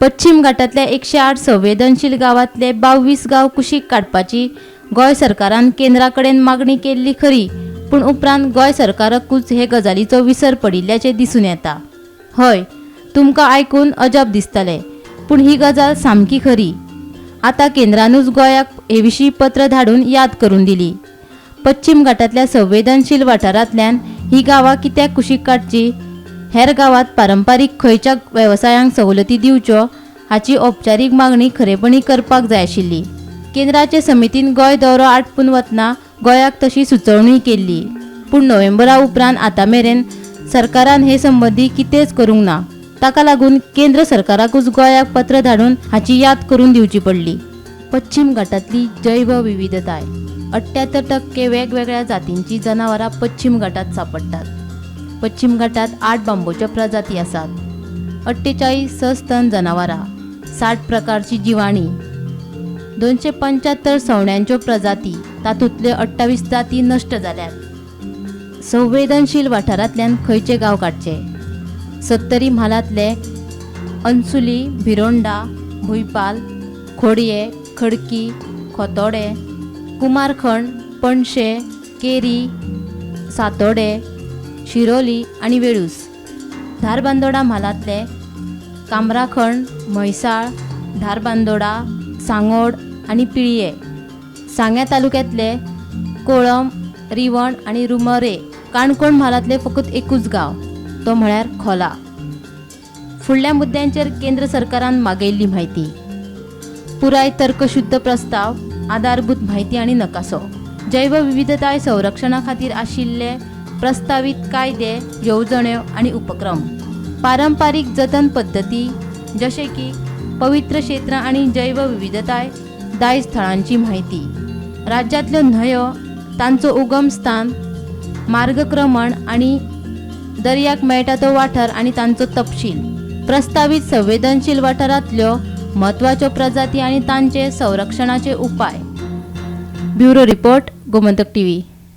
पश्चीम घाटांतल्या 108 संवेदनशील गांवांतले 22 गांव कुशीक काडपाची गोंय सरकारान केंद्रा कडेन मागणी केल्ली खरी, पूण उपरांत गोंय सरकाराकूच हे गजालीचो विसर पडिल्ल्याचें दिसून येता. हय, तुमकां आयकून अजाप दिसतलें, पूण ही गजाल सामकी खरी. आतां केंद्रानूच गोंयाक हे विशीं पत्र धाडून याद करून दिली. पश्चीम घाटांतल्या संवेदनशील वाठारांतल्यान ही गांवां कित्याक कुशीक काडची, हेर गांवांत पारंपारीक खंयच्या वेवसायांक सवलती दिवच्यो हाची औपचारीक मागणी खरेपणी करपाक जाय आशिल्ली. केंद्राचे समितीन गोंय दौरो आटपून वतना गोंयाक तशी सुचोवणी केल्ली, पूण नोव्हेंबरा उपरांत आतां मेरेन सरकारान हे संबंदी कितेंच करूंक ना. ताका लागून केंद्र सरकाराकूच गोंयाक पत्र धाडून हाची याद करून दिवची पडली. पश्चीम घाटांतली जैवविविधताय. 78% वेगवेगळ्या जातींची जनावरां पश्चीम घाटांत सांपडटात. पश्चीम घाटांत 8 बांबूच्यो प्रजाती आसात, 48 सस्तन जनावरां, 60 प्रकारची जिवाणी, 275 सवण्यांच्यो प्रजाती, तातूंतल्यो 28 जाती नश्ट जाल्यात. संवेदनशील वाठारांतल्यान खंयचे गांव काडचे? सत्तरी म्हालांतले अन्सुली, भिरोंडा, भुंयपाल, खोडये, खडकी, खोतोडे, कुमारखण, पणशे, केरी, सातोडे, शिरोली आनी वेळूस. धारबांदोडा म्हालांतले कामराखण, म्हैसाळ, धारबांदोडा, सांगोड आनी पिळये. सांग्या तालुक्यांतले कोळम, रिवण आनी रुमरे. काणकोण म्हालांतले फकत एकूच गांव, तो म्हळ्यार खोला. फुडल्या मुद्द्यांचेर केंद्र सरकारान मागयल्ली म्हायती. पुराय तर्कशुद्ध प्रस्ताव, आधारभूत म्हायती आनी नकासो. जैवविविधताय संरक्षणा खातीर आशिल्ले प्रस्तावीत कायदे, येवजण्यो आनी उपक्रम. पारंपारीक जतन पद्दती जशे की पवित्र क्षेत्रां आनी जैवविविधताय दायज थळांची म्हायती. राज्यांतल्यो न्हंयो, तांचो उगम स्थान, मार्गक्रमण आनी दर्याक मेळटा तो वाठार आनी तांचो तपशील. प्रस्तावीत संवेदनशील वाठारांतल्यो म्हत्वाच्यो प्रजाती आनी तांचे संरक्षणाचे उपाय. Bureau report, Gomantak TV.